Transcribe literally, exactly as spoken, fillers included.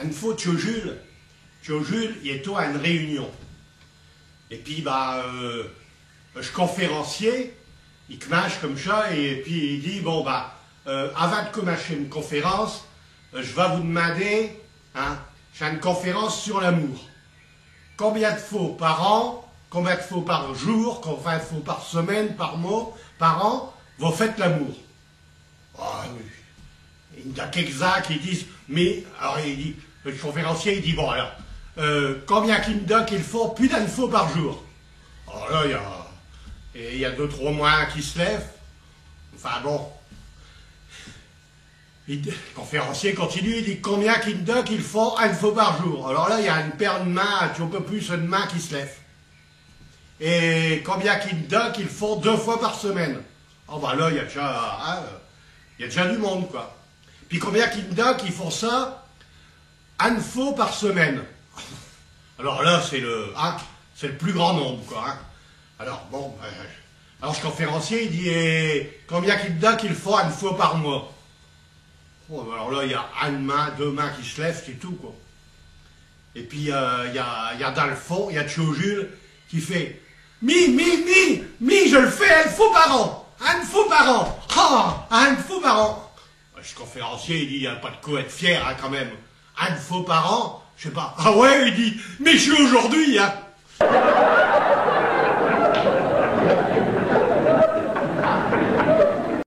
Eune fos, Tiot Jules, Tiot Jules, i étot à eune réunion. Et pis, bah, euh, ch' conférencier, i cminche comme cha, et pis i dit, bon, bah, euh, avant d' commincher eune conférence, euh, j' vas vous d'minder, hein, ch'est eune conférence sur l'amour. Combien d' fos par an, combien d' fos par jour, combien d' fos par semaine, par mois, par an, vous faites l'amour ? Ah oui. I n'a quéques-uns qui disent, mais, alors i dit, ch' conférencier, i dit, bon, alors, euh, combien qu'i n'a qu'i l' font pus d'eune fos par jour ? Alors là, i a, et i a deux, tros mains qui s' lèvent. Enfin bon. I dit, ch' conférencier i continue, i dit, combien qu'i n'a qu'i l' font eune fos par jour ? Alors là, i a eune paire d' mains, un tiot peu pus eune main qui s' lève. Et combien qu'i n'a qu'i l' font deux fos par semaine ? Oh bah là, i a déjà, hein, i a déjà du monde, quoi. Pis combien qu'i n'a qu'i font cha eune fos par semaine ? Alors là, ch'est l', hein, ch'est l' pus grand nombre, quoi, hein. Alors, bon, euh, alors ch' conférencier, i dit, et combien qu'i n'a qu'i l' font eune fos par mois ? Oh, alors là, i a eune main, deux mains qui s' lèvent, ch'est tout, quoi. Et pis, euh, i a, i a dins l' fond, i a Tiot Jules qui fait, mi, mi, mi, mi, j' el fais eune fos par an, eune fos par an, ah, eune fos par an. Ch' conférencier, i dit, i a pas d' quo ête fier, hein, quand même. Eune fos par an, j' sais pas. Ah ouais, i dit, mais j' sus aujourd'hui, hein.